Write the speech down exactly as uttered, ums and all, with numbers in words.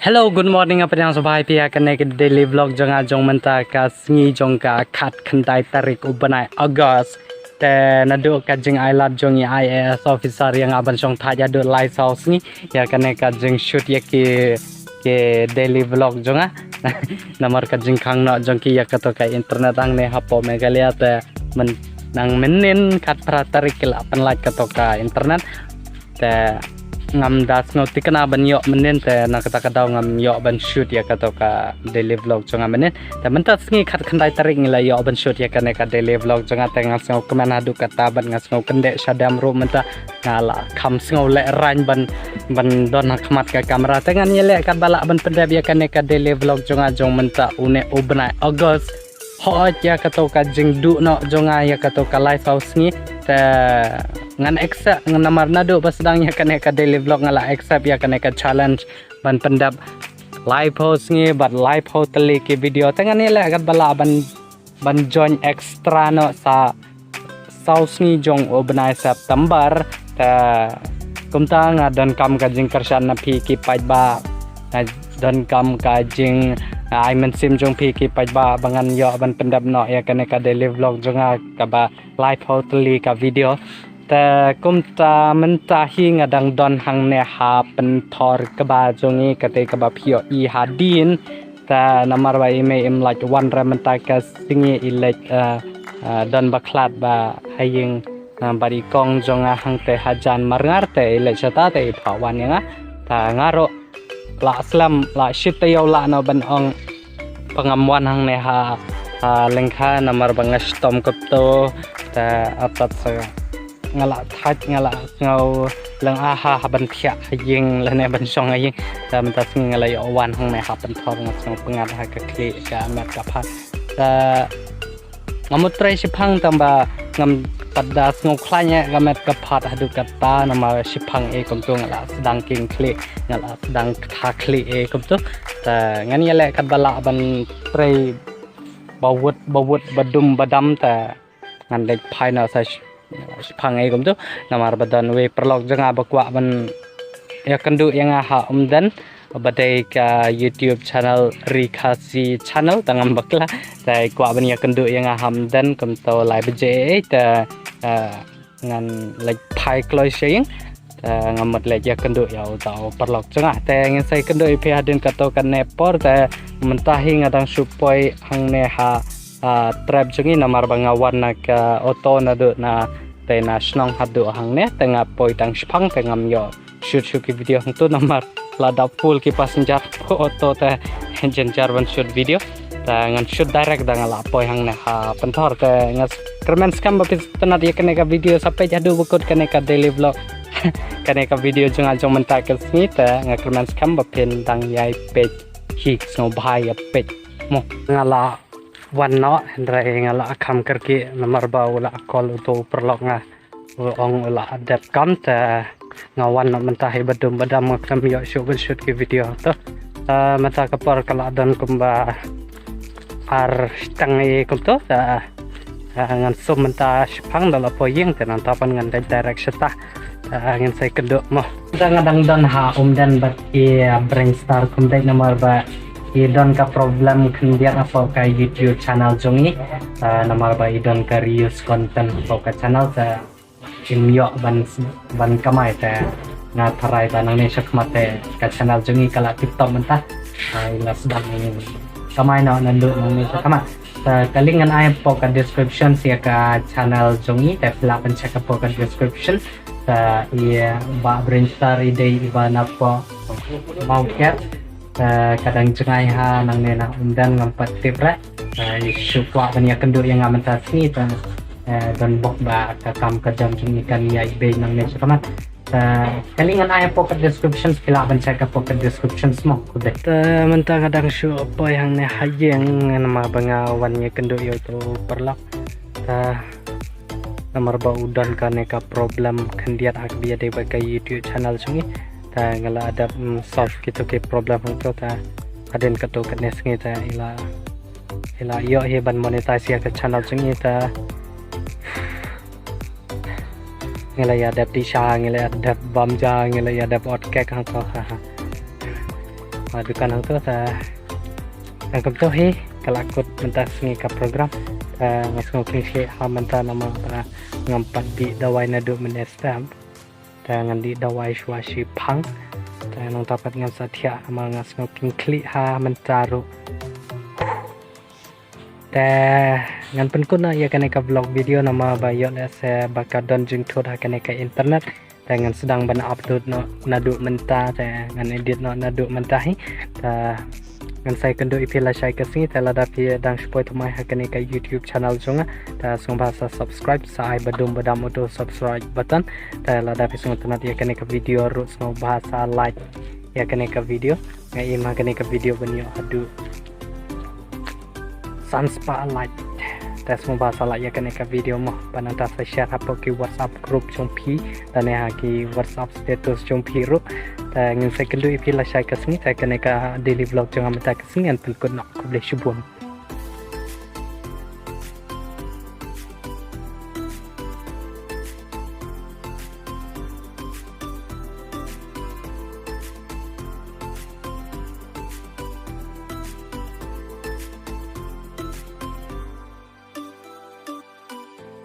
Hello, good morning, nga pdiang sngewbha ïa phi ïa kane ka daily vlog jong nga jong mynta ka sngi jong ka khatkhyndai tarik u bnai August. Te naduh ka jingailad jong i A I A S officer ïa nga ban shong thait haduh lai saw sngi ïa kane ka jingshoot ïa ki, ki daily vlog jong nga. Namar ka jingkhang noh jong ki ïa kato ka internet hangne hapoh Meghalaya te myn-, nang mynnin khatphra tarik ki la pynlait kato ka internet. Te ngam da sngew thikna ban ïoh mynnin te na kata ka daw ngam ïoh ban shoot ïa kato ka daily vlog jong nga mynnin. Te mynta sngi khatkhyndai tarik ngi la ïoh ban shoot ïa kane ka daily vlog jong nga te nga sngewkmen haduh katta bad nga sngewkmen shadem ruh mynta nga la kham sngew lehraiñ ban, ban don ha khmat ka camera. Te ngan ïaleh katba lah ban pyndep ïa kane ka daily vlog jong nga jong mynta une u bnai August. Hooid ïa kato ka jingduh noh jong nga ïa kato ka lai saw sngi. Te ngan accept, ngan namar naduh ba sdang ïa kane ka daily vlog nga la accept ïa kane ka challenge ban pyndep laiphew sngi bad laiphew tylli ki video. Te ngan ïaleh katba lah ban, ban join extra noh sa saw sngi jong u bnai September. Te kumta nga donkam ka jingkyrshan na phi ki paidbah, nga donkam ka jing, ah, ai mynsiem jong phi ki paidbah ba ngan ïoh ban pyndep noh ïa kane ka daily vlog jong nga kaba laiphew tylli ka video. Te kumta mynta hi nga dang don hangne ha pynthor kba jong ngi kata kaba phi ïohi hadien. Te namar ba i mei im lah wan re mynta ka sngi i leit, eh, eh, don ba khlad ba ha ïing, eh, bad i kong jong nga hangtei hajan marngar te i leit shata te i phah wan ïa nga. Te nga ruh lah slem lah shit te ïoh lah noh ban ong ba ngam wan hangne ha, ha lyngkha namar ba nga shitom kut to te atat sa nga lah thait nga lah sngew leng aha ha ban thiah ha ïing lane ban shong ha ïing. Te mynta sngi nga lah ïoh wan hangne ha pynthor nga sngew pyngngad ha ka khlieh ka met ka phad. Te nga mut trei shiphang tang ba ngam pat da sngew khlaiñ ïa ka met ka phad haduh katta namar shiphang e kumto nga lah sdang king khlieh nga lah sdang ktha khlieh e kumto. Te ngan ïaleh katba lah ban trei ba wut ba wut ba dum ba dam te ngan leit phai noh sa sh-, shiphang ei kumto. Namar ba don wei paralok jong nga ba kwah ban ïakynduh ïa nga ha Umden ba dei ka YouTube channel Ri Khasi Channel te ngam bakla. Te kwah ban ïakynduh ïa nga ha Umden kumto lai baje ei te, eh, ngan leit phai kloi sha ïing. Te nga mut leit ïakynduh ïa uta u paralok jong nga. Te ngin sa ïakynduh ïa phi hadien kato kane por te mynta hi nga dang shu poi hangne ha, ah, trep jong ngi namar ba nga wan na ka auto naduh na te na shnong haduh hangne te nga poi tang shiphang te ngam ïoh shoot shuh ki video hangto namar la dap full ki passenger auto te jynjar ban shoot video. Te ngan shoot direct da nga la poi hangne ha pynthor te nga kyrmen skhem ba phi sngewtynnad ïa kane ka video sa peit haduh ba kut kane ka daily vlog. Kane ka video jong nga jong mynta ka sngi te nga kyrmen skhem ba phin dang ïai peit hi sngewbha ïa peit mo. Nga la wan noh hynrei nga la kham kyrkieh namar ba u la call uto u paralok nga. U ong u la dep kam te nga wan noh mynta hi ba dum ba dam nga khlem ïoh shuh ban shoot ki video to. Te mynta ka por ka la don kumba ar shiteng ei kumto te, eh, ngan sum mynta shiphang da la poi ïing te nangta pat ngan leit direct shata. Te ngin sa ïakynduh mo. Mynta nga dang don ha Umden bad i Brainstar Khumdeit namar ba i don ka problem khyndiat hapoh ka YouTube channel jong i. Eh, namar ba i don ka reuse content hapoh ka channel te im ïoh ban, ban kamai te nga tharai ba nangne shakhmat te ka channel jong i ka la tip top mynta. Te i la sdang kamai noh naduh nangne shakhmat. Te ka link ngan ai hapoh ka description ïa ka channel jong i te phi lah ban check hapoh ka description. Te i Bah Brainstar i dei i ba napoh Mawkyrwat. Eh, ka dang jngai ha nangne na Umden ngam pat tip re. Eh, i shu kwah ban ïakynduh ïa nga mynta sngi te, eh, don bok ba ka kam ka jam jong i kan ïai bei nangne shakhmat. Eh, ka link ngan ai hapoh ka description phi lah ban check hapoh ka description mo khublei. Te mynta nga dang shu poi hangne ha ïing namar ba nga wan ïakynduh ïa uto u paralok. Te namar ba u don kane ka problem khyndiat ha kaba ïadei bad ka YouTube channel jong i. Te nga la dep, mm, solve kito ki problem hangto te hadien kato katne sngi te i la, i la ïoh hi ban monetize ïa ka channel jong i te ngi la ïa dep dih sha, ngi la ïa dep bam ja, ngi la ïa dep ot kek hangto ha ha. ha dukan hangto. Te tang kumto hi ka la kut mynta sngi ka program. Te nga sngew kynkhlieh ha mynta namar ba ngam pat dih dawai naduh mynne step. Te ngan dih dawai shuwa shiphang. Te nangta pat ngan sa thiah namar nga sngew kynkhlieh ha mynta ruh. Te ngan pynkut noh ïa kane ka vlog video namar ba ïoh lehse ba ka don jingthut ha kane ka internet. Te ngan sdang ban upload noh naduh mynta, te ngan edit noh naduh mynta hi. Te ngan sa ïakynduh ïa phi lashai ka sngi. Te lada phi dang shu poi thymmai ha kane ka YouTube channel jong nga, te sngewbha sa subscribe, sa ai badum badam uto subscribe button. Te lada phi sngewtynnat ïa kane ka video ruh sngewbha sa like ïa kane ka video. Nga im ha kane ka video ban ïoh haduh san spah like. Te sngewbha sa like ïa kane ka video mo, bad nangta sa share hapoh ki WhatsApp group jong phi lane ha ki WhatsApp status jong phi ruh. Te ngin sa ïakynduh ïa phi lashai ka sngi, te kane ka daily vlog jong nga mynta ka sngi ngan pynkut noh. Khublei shibun.